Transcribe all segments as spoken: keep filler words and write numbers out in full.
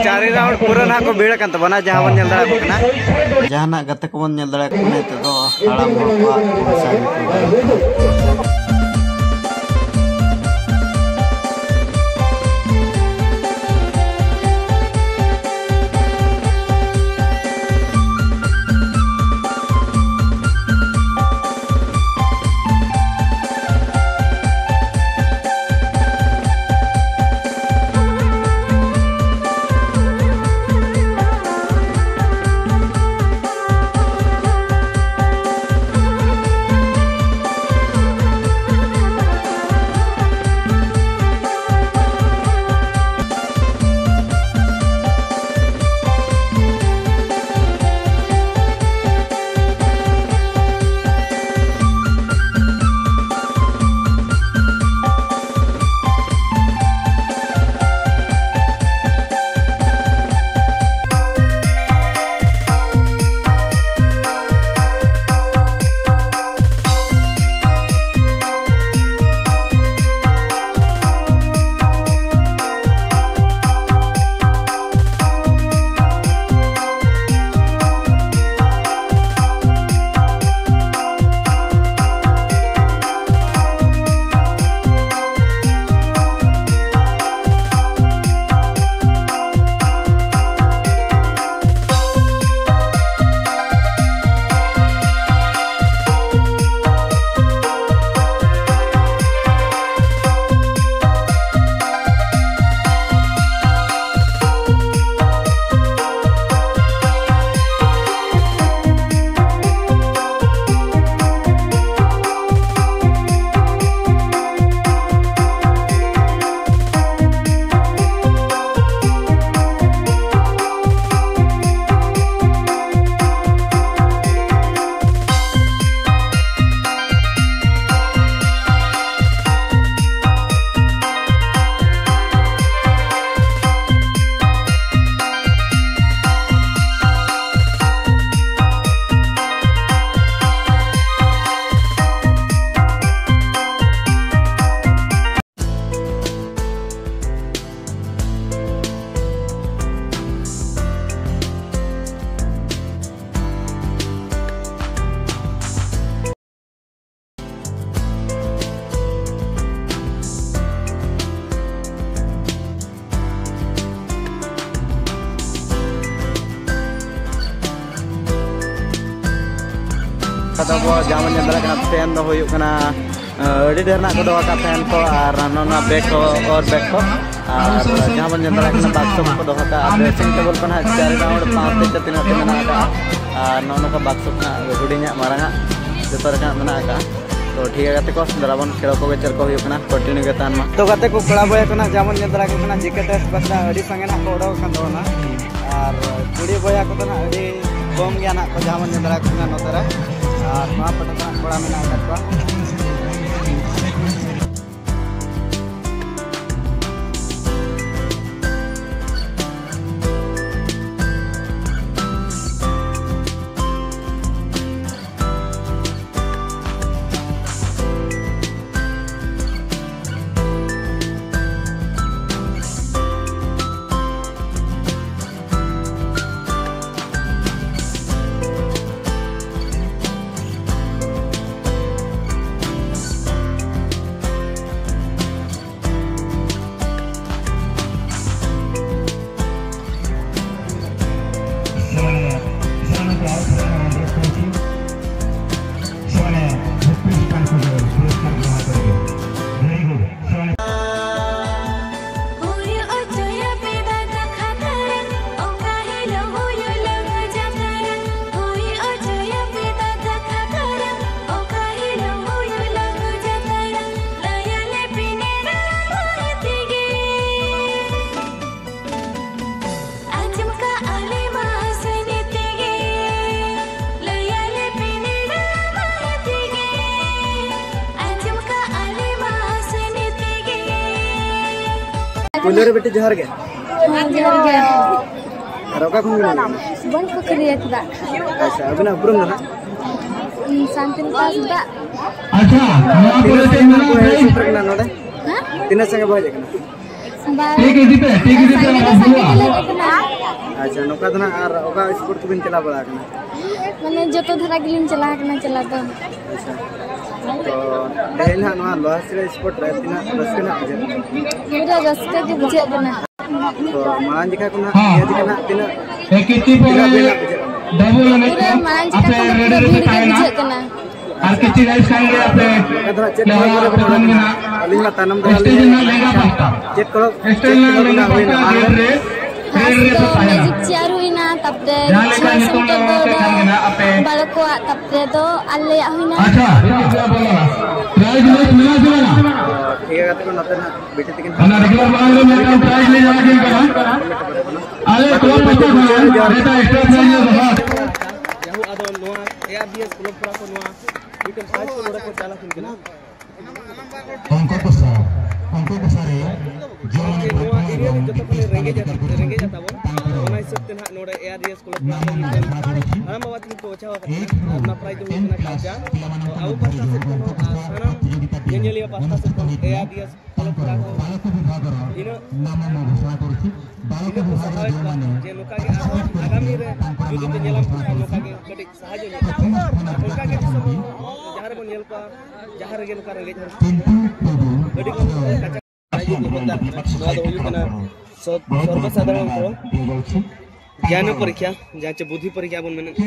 ᱪᱟᱨᱮ round ᱯᱩᱨᱟᱹ ᱱᱟᱦᱟᱜ ᱠᱚ ᱵᱷᱤᱲ ᱟᱠᱟᱱ ᱛᱟᱵᱚᱱᱟ, ᱡᱟᱦᱟᱸ ᱵᱚᱱ ᱧᱮᱞ ᱫᱟᱲᱮᱭᱟᱜ ᱠᱟᱱᱟ᱾ ᱡᱟᱦᱟᱱᱟᱜ ᱜᱟᱛᱮ ᱠᱚᱵᱚᱱ ᱧᱮᱞ ᱫᱟᱲᱮᱭᱟᱜ ᱠᱟᱱᱟ ᱱᱤᱛᱚᱜ ᱫᱚ ᱦᱟᱲᱟᱢ ᱦᱚᱲ ᱠᱚᱣᱟᱜ ᱯᱚᱭᱥᱟ ᱜᱮᱠᱚ ᱵᱟᱭ ᱠᱟᱱᱟ᱾ ᱟᱫᱚ ᱵᱚ ᱡᱟᱦᱟᱸ ᱵᱚᱱ ᱧᱮᱞ ᱫᱟᱲᱮᱭᱟᱜ ᱠᱟᱱᱟ, ᱯᱷᱮᱱ ᱫᱚ ᱦᱩᱭᱩᱜ ᱠᱟᱱᱟ, ᱟᱹᱰᱤ ᱰᱷᱮᱨ ᱱᱟᱜ ᱠᱚ ᱫᱚᱦᱚ ᱠᱟᱜᱼᱟ ᱯᱷᱮᱱ ᱠᱚ ᱟᱨ ᱱᱚᱣᱟ ᱵᱮᱜᱽ ᱠᱚ, ᱚᱨ ᱵᱮᱜᱽ ᱠᱚ᱾ ᱟᱨ ᱡᱟᱦᱟᱸ ᱵᱚᱱ ᱧᱮᱞ ᱫᱟᱲᱮᱭᱟᱜ ᱠᱟᱱᱟ, ᱵᱟᱠᱥᱚ ᱠᱚᱠᱚ ᱫᱚᱦᱚ ᱠᱟᱜᱼᱟ, ᱰᱨᱮᱥᱤᱝ ᱴᱮᱵᱚᱞ ᱠᱚ ᱱᱟᱦᱟᱜ ᱪᱟᱨ ᱨᱟᱣᱩᱱᱰ ᱯᱟᱸᱪ ᱛᱮ ᱛᱤᱱᱟᱹᱜ ᱛᱮ ᱢᱮᱱᱟᱜ ᱟᱠᱟᱜᱼᱟ᱾ ᱟᱨ ᱱᱚᱜᱼᱚ ᱱᱚᱝᱠᱟ ᱵᱟᱠᱥᱚ ᱠᱚ ᱱᱟᱦᱟᱜ ᱦᱩᱰᱤᱧᱟᱜ ᱢᱟᱨᱟᱝᱟᱜ ᱡᱚᱛᱚ ᱞᱮᱠᱟᱱᱟᱜ ᱢᱮᱱᱟᱜ ᱟᱠᱟᱜᱼᱟ᱾ ᱛᱚ ᱴᱷᱤᱠ ᱜᱮᱭᱟ ᱜᱟᱛᱮ ᱠᱚ, ᱫᱮᱞᱟ ᱵᱚᱱ ᱠᱷᱮᱞ ᱠᱚᱜᱮ ᱪᱮᱫ ᱠᱚ ᱦᱩᱭᱩᱜ ᱠᱟᱱᱟ, ᱠᱚᱱᱴᱤᱱᱤᱭᱩ ᱜᱮ ᱛᱟᱦᱮᱱ ᱢᱟ᱾ ᱛᱚ ᱜᱟᱛᱮ ᱠᱚ, ᱠᱚᱲᱟ ᱵᱚᱭᱦᱟ ᱠᱚ ᱱᱟᱦᱟᱜ ᱡᱟᱦᱟᱸ ᱵᱚᱱ ᱧᱮᱞ ᱫᱟᱲᱮᱭᱟᱠᱚ ᱠᱟᱱᱟ, ᱡᱮᱠᱮ ᱴᱮᱥᱴ ᱵᱟᱠᱷᱨᱟ ᱟᱹᱰᱤ ᱥᱟᱸᱜᱮ ᱱᱟᱦᱟᱜ ᱠᱚ ᱚᱰᱚᱠ ᱟᱠᱟᱱ ᱛᱟᱵᱚᱱᱟ᱾ ᱟᱨ ᱠᱩᱲᱤ ᱵᱚᱭᱦᱟ ᱠᱚᱫᱚ ᱱᱟᱦᱟᱜ ᱟᱹᱰᱤ ᱠᱚᱢ ᱜᱮᱭᱟ ᱱᱟᱦᱟᱜ ᱠᱚ ᱡᱟᱦᱟᱸ ᱵᱚᱱ ᱧᱮᱞ ᱫᱟᱲᱮᱭᱟᱠᱚ ᱠᱟᱱᱟ ᱱᱚᱛᱮ ᱨᱮ᱾ ᱟᱨ ᱱᱚᱣᱟ ᱯᱟᱦᱴᱟ ᱫᱚ ᱱᱟᱦᱟᱜ ᱠᱚᱲᱟ ᱢᱮᱱᱟᱜ ᱟᱠᱟᱫ ᱠᱚᱣᱟ᱾ ସେମାନେ, ସେମାନଙ୍କୁ ଆଉ ଥରେ ଆମେ ଅନୁରୋଧ କରୁଛୁ, ସେମାନେ ବତିଶ ତାରିଖରେ ପୁରସ୍କାର ଗ୍ରହଣ କରିବେ। Very good. ସେମାନେ ᱦᱩᱭ ᱚᱪᱚᱭᱟᱯᱮ ᱫᱟᱫᱟ ᱠᱷᱟᱛᱟᱨ, ᱚᱠᱟ ᱦᱤᱞᱳᱜ ᱦᱩᱭᱩᱜ ᱞᱟᱹᱜᱩ ᱡᱟᱛᱟᱨ᱾ ᱦᱩᱭ ᱚᱪᱚᱭᱟᱯᱮ ᱫᱟᱫᱟ ᱠᱷᱟᱛᱟᱨ, ᱚᱠᱟ ᱦᱤᱞᱳᱜ ᱦᱩᱭᱩᱜ ᱞᱟᱹᱜᱩ ᱡᱟᱛᱟᱨ᱾ ᱞᱟᱹᱭᱟᱞᱮ ᱯᱮ ᱱᱮᱰᱟ ᱢᱟᱹᱦᱤᱛ ᱜᱮ᱾ ᱟᱸᱡᱚᱢ ᱠᱟᱜᱼᱟ ᱞᱮ ᱢᱟ ᱥᱮᱱ ᱛᱮᱜᱮ, ᱞᱟᱹᱭᱟᱞᱮ ᱯᱮ ᱱᱮᱰᱟ ᱢᱟᱹᱦᱤᱛ ᱜᱮ᱾ ᱟᱸᱡᱚᱢ ᱠᱟᱜᱼᱟ ᱞᱮ ᱢᱟ ᱥᱮᱱ ᱛᱮᱜᱮ᱾ ᱯᱩᱭᱞᱩ ᱨᱮ ᱵᱤᱴᱤ ᱡᱚᱦᱟᱨ ᱜᱮ᱾ ᱦᱮᱸ, ᱡᱚᱦᱟᱨ ᱜᱮ᱾ ᱟᱨ ᱚᱠᱟ ᱠᱷᱚᱱ ᱵᱤᱱ ᱦᱮᱡ ᱠᱟᱱᱟ? ᱵᱚᱱ ᱯᱩᱠᱷᱨᱤᱭᱟᱹ ᱠᱷᱚᱱᱟᱜ᱾ ᱟᱪᱪᱷᱟ, ᱟᱹᱵᱤᱱᱟᱜ ᱩᱯᱨᱩᱢ ᱫᱚ ᱱᱟᱦᱟᱜ? ᱤᱧ ᱥᱟᱱᱛᱤᱱᱤ ᱦᱟᱸᱥᱫᱟ᱾ ᱟᱪᱪᱷᱟ, ᱱᱚᱣᱟ ᱛᱤᱱᱟᱹᱜ ᱯᱚᱨᱮ ᱥᱟᱸᱜᱮ ᱪᱮᱫ ᱱᱟᱦᱟᱜ ᱢᱮᱱᱟᱜ ᱠᱚ ᱦᱮᱡ ᱛᱟᱯᱮᱭᱟ? ᱥᱮᱴᱮᱨ ᱠᱟᱱᱟ ᱱᱚᱰᱮ? ᱦᱮᱸ? ᱛᱤᱱᱟᱹᱜ ᱥᱟᱸᱜᱮ ᱵᱚ ᱦᱮᱡ ᱟᱠᱟᱱᱟ? ᱵᱟᱝ, ᱴᱷᱤᱠ ᱜᱮ, ᱴᱷᱤᱠ ᱜᱮ, ᱴᱷᱤᱠ ᱜᱮ, ᱥᱟᱸᱜᱮ ᱫᱚ ᱥᱟᱸᱜᱮ ᱜᱮᱞᱮ ᱦᱮᱡ ᱟᱠᱟᱱᱟ᱾ ᱟᱪᱪᱷᱟ, ᱱᱚᱝᱠᱟ ᱫᱚ ᱱᱟᱦᱟᱜ ᱟᱨ ᱚᱠᱟ ᱥᱯᱳᱨᱴ ᱠᱚᱵᱤᱱ ᱪᱟᱞᱟᱣ ᱵᱟᱲᱟ ᱟᱠᱟᱱᱟ? ᱢᱟᱱᱮ ᱡᱚᱛᱚ ᱫᱷᱟᱨᱟ ᱜᱮᱞᱤᱧ ᱪᱟᱞᱟᱣ ᱟᱠᱟᱱᱟ ᱪᱟᱞᱟᱣ ᱫᱚ᱾ ᱟᱪᱪᱷᱟ, ᱛᱚ ᱛᱮᱦᱮᱧ ᱱᱟᱦᱟᱜ ᱱᱚᱣᱟ ᱞᱳᱦᱟᱥᱤᱞᱟᱹ ᱥᱯᱳᱨᱴ ᱨᱮ ᱛᱤᱱᱟᱹᱜ ᱨᱟᱹᱥᱠᱟᱹ ᱱᱟᱦᱟᱜ ᱵᱩᱡᱷᱟᱹᱜ ᱠᱟᱱᱟ? ᱯᱩᱨᱟᱹ ᱨᱟᱹᱥᱠᱟᱹ ᱜᱮ ᱵᱩᱡᱷᱟᱹᱜ ᱠᱟᱱᱟ᱾ ᱛᱚ ᱢᱟᱲᱟᱝ ᱡᱚᱠᱷᱟ ᱠᱷᱚᱱᱟᱜ ᱱᱤᱭᱟᱹ ᱡᱚᱠᱷᱟ ᱱᱟᱦᱟᱜ ᱛᱤᱱᱟᱹᱜ ᱛᱤᱱᱟᱹᱜ ᱵᱮᱱ ᱱᱟᱦᱟᱜ ᱵᱩᱡᱷᱟᱹᱜ ᱠᱟᱱᱟ? ᱰᱚᱵᱚᱞ ᱮᱱᱮᱡ ᱠᱚ ᱯᱩᱨᱟᱹ ᱢᱟᱲᱟᱝ ᱪᱮᱠᱟ ᱟᱯᱮ ᱠᱷᱚᱱ ᱫᱚ ᱨᱮᱰᱤ ᱯᱩᱨᱟᱹ ᱨᱮᱯᱮ ᱵᱷᱤᱲ ᱜᱮ ᱛᱟᱦᱮᱱᱟ᱾ ᱵᱩᱡᱷᱟᱹᱜ ᱠᱟᱱᱟ᱾ ᱟᱨ ᱠᱤᱪᱷᱩ ᱜᱷᱟᱹᱲᱤᱡ ᱠᱷᱟᱱ ᱜᱮ ᱟᱯᱮ ᱟᱹᱞᱤᱧ ᱢᱟ ᱛᱟᱭᱱᱚᱢ ᱫᱷᱟᱨᱟ ᱥᱴᱮᱡ ᱨᱮᱱᱟᱜ ᱞᱮᱸᱜᱟ ᱯᱟᱦᱴᱟ, ᱪᱮᱫ ᱠᱚ ᱥᱴᱮᱡ ᱨᱮᱱᱟᱜ ᱞᱮᱸᱜᱟ ᱯᱟᱦᱴᱟ ᱜᱮᱴ ᱨᱮ ᱨᱮᱰᱤ ᱯᱷᱟᱥᱴ ᱫᱚ ᱨᱮᱯᱮ ᱛᱟᱦᱮᱱᱟ᱾ ᱢᱮᱡᱤᱠ ᱪᱮᱭᱟᱨ ᱦᱩᱭᱱᱟ, ᱛᱟᱯᱚᱨᱮ ᱡᱟᱦᱟᱸ ᱞᱮᱠᱟ ᱪᱷᱚᱭ ᱥᱚ ᱧᱩᱛᱩᱢ ᱢᱤᱴᱟᱨ ᱞᱮ ᱫᱟᱹᱲ ᱚᱞ ᱫᱚ ᱠᱟᱜ ᱠᱷᱟᱱ ᱜᱮ ᱱᱟᱜ ᱟᱯᱮ ᱵᱟᱞᱚᱠ ᱠᱚᱣᱟᱜ, ᱛᱟᱯᱚᱨᱮ ᱫᱚ ᱟᱞᱮᱭᱟᱜ ᱦᱩᱭᱱᱟ᱾ ᱟᱪᱪᱷᱟ, ᱴᱷᱤᱠ ᱜᱮᱭᱟ, ᱵᱚᱞᱚ᱾ ᱯᱨᱟᱭᱤᱡᱽ ᱞᱮ ᱧᱟᱢᱟ ᱥᱮ ᱵᱟᱝᱟ? ᱴᱷᱤᱠ ᱜᱮᱭᱟ, ᱜᱟᱛᱮ ᱠᱚ, ᱱᱚᱛᱮ ᱱᱟᱜ ᱵᱤᱴᱤ ᱛᱟᱹᱠᱤᱱ ᱚᱱᱟ ᱨᱮᱜᱩᱞᱟᱨ ᱢᱟᱲᱟᱝ ᱨᱮ ᱢᱤᱫᱴᱟᱝ ᱯᱨᱟᱭᱤᱡᱽ ᱞᱮ ᱧᱟᱢᱟ ᱪᱮᱫ ᱠᱟᱱᱟ? ᱟᱞᱮ ᱠᱞᱟᱵᱽ ᱯᱟᱦᱴᱟ ᱠᱷᱚᱱᱟᱜ ᱢᱤᱫᱴᱟᱝ ᱮᱠᱥᱴᱨᱟ ᱯᱨᱟᱭᱤᱡᱽ ᱞᱮ ᱫᱚᱦᱚ ᱟᱠᱟᱫᱟ᱾ ᱡᱟᱭᱦᱳᱠ, ᱟᱫᱚ ᱱᱚᱣᱟ ᱮ ᱟᱨ ᱰᱤ ᱮᱥ ᱠᱞᱟᱵᱽ ᱠᱚᱲᱟ ᱠᱚ ᱱᱚᱣᱟ ᱢᱤᱫᱴᱮᱱ ᱯᱨᱟᱭᱤᱡᱽ ᱠᱚ ᱱᱚᱰᱮ ᱠᱚ ᱪᱟᱞ ᱟᱹᱠᱤᱱ ᱠᱟᱱᱟ᱾ ᱚᱝᱠᱚ ᱠᱚᱥᱟ, ᱚᱝᱠᱚ ᱠᱚᱥᱟ ᱨᱮ ᱡᱮᱢᱚᱱ ᱱᱚᱣᱟ ᱮᱨᱤᱭᱟ ᱨᱮ ᱡᱚᱛᱚ ᱠᱷᱚᱱ ᱨᱮᱸᱜᱮᱡ, ᱨᱮᱸᱜᱮᱡ ᱟᱛᱟᱵᱚᱱ, ᱚᱱᱟ ᱦᱤᱥᱟᱹᱵ ᱛᱮ ᱱᱟᱦᱟᱜ ᱱᱚᱰᱮ ᱮ ᱟᱨ ᱰᱤ ᱮᱥ ᱠᱞᱟᱵᱽ ᱠᱚᱲᱟ ᱠᱚ ᱢᱤᱫᱴᱮᱱ ᱦᱟᱲᱟᱢ ᱵᱟᱵᱟ ᱛᱟᱹᱠᱤᱱ ᱠᱚ ᱵᱟᱪᱷᱟᱣ ᱟᱠᱟᱫ ᱠᱤᱱᱟ᱾ ᱟᱨ ᱚᱱᱟ ᱯᱨᱟᱭᱤᱡᱽ ᱫᱚ ᱦᱩᱭᱩᱜ ᱠᱟᱱᱟ ᱠᱟᱞᱪᱟ᱾ ᱛᱚ ᱟᱵᱚ ᱯᱟᱥᱴᱟ ᱥᱮᱫ ᱠᱷᱚᱱ ᱥᱟᱱᱟᱢ ᱧᱮᱧᱮᱞᱤᱭᱟᱹ ᱯᱟᱥᱴᱟ ᱥᱮᱫ ᱠᱷᱚᱱ ᱮ ᱟᱨ ᱰᱤ ᱮᱥ ᱠᱞᱟᱵᱽ ᱠᱚᱲᱟ ᱠᱚ ᱤᱱᱟᱹᱜ ᱤᱱᱟᱹᱜ ᱠᱚ ᱥᱟᱨᱦᱟᱣᱮᱫ ᱠᱚᱣᱟ ᱡᱮ ᱱᱚᱝᱠᱟ ᱜᱮ ᱟᱨᱦᱚᱸ ᱟᱜᱟᱢᱤ ᱨᱮ ᱡᱩᱫᱤ ᱯᱮ ᱧᱮᱞᱚᱜ ᱠᱷᱟᱱ ᱱᱚᱝᱠᱟ ᱜᱮ ᱠᱟᱹᱴᱤᱡ ᱥᱟᱦᱟᱡᱽ ᱧᱚᱜ ᱠᱟᱱᱟ᱾ ᱚᱱᱠᱟ ᱜᱮ ᱫᱤᱥᱚᱢ ᱦᱚᱲ ᱡᱟᱦᱟᱸ ᱨᱮᱵᱚᱱ ᱧᱮᱞ ᱠᱚᱣᱟ, ᱡᱟᱦᱟᱸ ᱨᱮᱜᱮ ᱱᱚᱝᱠᱟ ᱨᱮᱸᱜᱮᱡ ᱦᱚᱲ ᱟᱹᱰᱤ ᱠᱚ ᱠᱟᱪᱟ ᱱᱚᱣᱟ ᱫᱚ ᱦᱩᱭᱩᱜ ᱠᱟᱱᱟ ᱥᱚᱨᱵᱚ ᱥᱟᱫᱷᱟᱨᱚᱱ ᱠᱚ ᱜᱮᱭᱟᱱ ᱯᱚᱨᱤᱠᱷᱟ, ᱡᱟᱦᱟᱸ ᱪᱮ ᱵᱩᱫᱽᱫᱷᱤ ᱯᱚᱨᱤᱠᱷᱟ ᱵᱚᱱ ᱢᱮᱱᱮᱫ, ᱛᱚ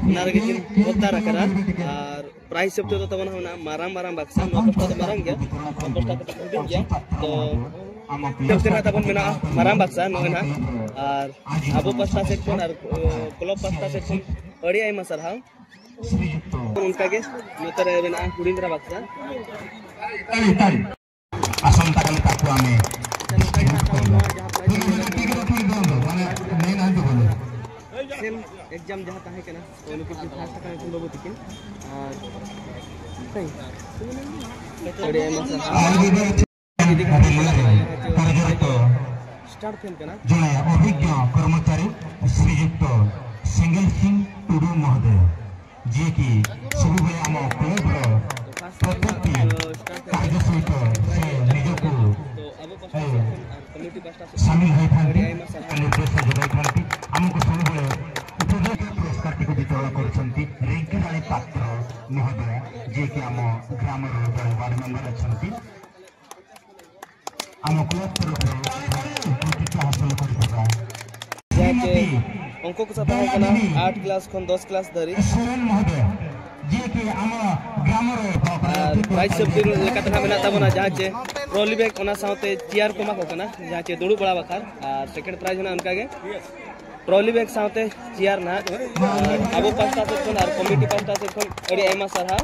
ᱚᱱᱟ ᱨᱮᱜᱮ ᱠᱤᱱ ᱵᱚᱛᱟᱨ ᱟᱠᱟᱱᱟ᱾ ᱟᱨ ᱯᱨᱟᱭᱤᱡᱽ ᱦᱤᱥᱟᱹᱵ ᱛᱮᱫᱚ ᱛᱟᱵᱚᱱ ᱦᱟᱸᱜ ᱢᱮᱱᱟᱜᱼᱟ ᱢᱟᱨᱟᱝ ᱢᱟᱨᱟᱝ ᱵᱟᱠᱥᱟ, ᱱᱚᱣᱟ ᱯᱟᱥᱴᱟ ᱫᱚ ᱢᱟᱨᱟᱝ ᱜᱮᱭᱟ, ᱱᱚᱣᱟ ᱯᱟᱥᱴᱟ ᱠᱟᱹᱴᱤᱡ ᱦᱩᱰᱤᱧ ᱜᱮᱭᱟ᱾ ᱛᱚ ᱦᱤᱥᱟᱹᱵ ᱛᱮ ᱱᱟᱦᱟᱜ ᱛᱟᱵᱚᱱ ᱢᱮᱱᱟᱜᱼᱟ ᱢᱟᱨᱟᱝ ᱵᱟᱠᱥᱟ ᱱᱚᱜᱼᱚᱭ ᱱᱟᱦᱟᱜ, ᱟᱨ ᱟᱵᱚ ᱯᱟᱥᱴᱟ ᱥᱮᱫ ᱠᱷᱚᱱ ᱟᱨ ᱠᱞᱟᱵᱽ ᱯᱟᱥᱴᱟ ᱥᱮᱫ ᱠᱷᱚᱱ ᱟᱹᱰᱤ ᱟᱭᱢᱟ ᱥᱟᱨᱦᱟᱣ᱾ ᱚᱱᱠᱟ ᱜᱮ ᱱᱚᱛᱮ ᱨᱮ ᱢᱮᱱᱟᱜᱼᱟ ᱦᱩᱰᱤᱧ ᱫᱷᱟᱨᱟ ᱵᱟᱠᱥᱟ᱾ ᱟᱥᱚᱱᱛᱟ ᱠᱟᱞᱤ ᱛᱟᱠᱚᱣᱟᱜ ᱢᱮ᱾ ᱥᱮᱢ ᱮᱠᱡᱟᱢ ᱡᱟᱦᱟᱸ ᱛᱟᱦᱮᱸ ᱠᱟᱱᱟ, ᱩᱱᱠᱩ ᱯᱷᱟᱥᱴ ᱟᱠᱟᱱᱟ ᱧᱩᱛᱩᱢ ᱵᱟᱹᱵᱩ ᱛᱤᱠᱤᱱ᱾ ᱟᱨ ᱟᱹᱰᱤ ᱟᱭᱢᱟ ᱥᱟᱨᱦᱟᱣ᱾ ᱤᱫᱤ ᱠᱟᱛᱮ ᱠᱟᱨᱡᱚᱨᱚᱛ ᱥᱴᱟᱨ ᱯᱷᱮᱱ ᱠᱟᱱᱟ᱾ ᱡᱚᱱᱮ ᱚᱵᱷᱤᱜᱽᱧᱚ ᱠᱚᱨᱢᱚᱪᱟᱨᱤ ᱥᱨᱤᱡᱩᱠᱛᱚ ᱥᱮᱸᱜᱮᱞ ᱥᱤᱝ ᱴᱩᱰᱩ ᱢᱚᱦᱳᱫᱚᱭ, ᱡᱤᱭᱮ ᱠᱤ ᱥᱚᱵᱩᱵᱮᱞᱮ ᱟᱢ ᱠᱞᱚᱵᱽ ᱨᱮ ᱯᱨᱚᱛᱮᱠᱴᱤ ᱠᱟᱨᱡᱚ ᱥᱚᱭᱤᱛᱚ ᱥᱮ ᱱᱤᱡᱚᱠᱩ ᱥᱟᱢᱤᱞ ᱦᱚᱭ ᱛᱷᱟᱱᱛᱤ, ᱱᱤᱨᱫᱮᱥ ᱡᱚᱜᱟଇ ᱛᱷᱟᱱᱛᱤ, ଆମକୁ ସବୁବେଳେ ଉପଯୁକ୍ତ ପୁରସ୍କାରଟିକୁ ବିତରଣ କରୁଛନ୍ତି ରିଙ୍କି ରାଣୀ ପାତ୍ର ମହୋଦୟ, ଯିଏକି ଆମ ଗ୍ରାମର ଜଣେ ୱାର୍ଡ ମେମ୍ବର ଅଛନ୍ତି। ଆମ କ୍ଲବ ତରଫରୁ କୃତିତ୍ୱ ହାସଲ କରିଥିବା ᱚᱝᱠᱚ ᱠᱚ ᱥᱟᱯᱲᱟᱣ ᱠᱟᱱᱟ ᱟᱴ ᱠᱞᱟᱥ ᱠᱷᱚᱱ ᱫᱚᱥ ᱠᱞᱟᱥ ᱫᱷᱟᱹᱨᱤᱡ᱾ ᱟᱨ ᱯᱨᱟᱭᱤᱡᱽ ᱥᱮᱯᱴᱤ ᱞᱮᱠᱟᱛᱮ ᱱᱟᱜ ᱢᱮᱱᱟᱜ ᱛᱟᱵᱚᱱᱟ, ᱡᱟᱦᱟᱸ ᱪᱮ ᱴᱨᱚᱞᱤ ᱵᱮᱜᱽ, ᱚᱱᱟ ᱥᱟᱶᱛᱮ ᱪᱮᱭᱟᱨ ᱠᱚ ᱮᱢᱟ ᱠᱚ ᱠᱟᱱᱟ, ᱡᱟᱦᱟᱸ ᱪᱮ ᱫᱩᱲᱩᱵ ᱵᱟᱲᱟ ᱵᱟᱠᱷᱨᱟ᱾ ᱟᱨ ᱥᱮᱠᱮᱱᱰ ᱯᱨᱟᱭᱤᱡᱽ ᱦᱚᱸ ᱱᱟᱜ ᱚᱱᱠᱟ ᱜᱮ ᱴᱨᱚᱞᱤ ᱵᱮᱜᱽ ᱥᱟᱶᱛᱮ ᱪᱮᱭᱟᱨ ᱱᱟᱜ᱾ ᱟᱨ ᱟᱵᱚ ᱯᱟᱥᱴᱟ ᱥᱮᱫ ᱠᱷᱚᱱ ᱟᱨ ᱠᱚᱢᱤᱴᱤ ᱯᱟᱥᱴᱟ ᱥᱮᱫ ᱠᱷᱚᱱ ᱟᱹᱰᱤ ᱟᱭᱢᱟ ᱥᱟᱨᱦᱟᱣ᱾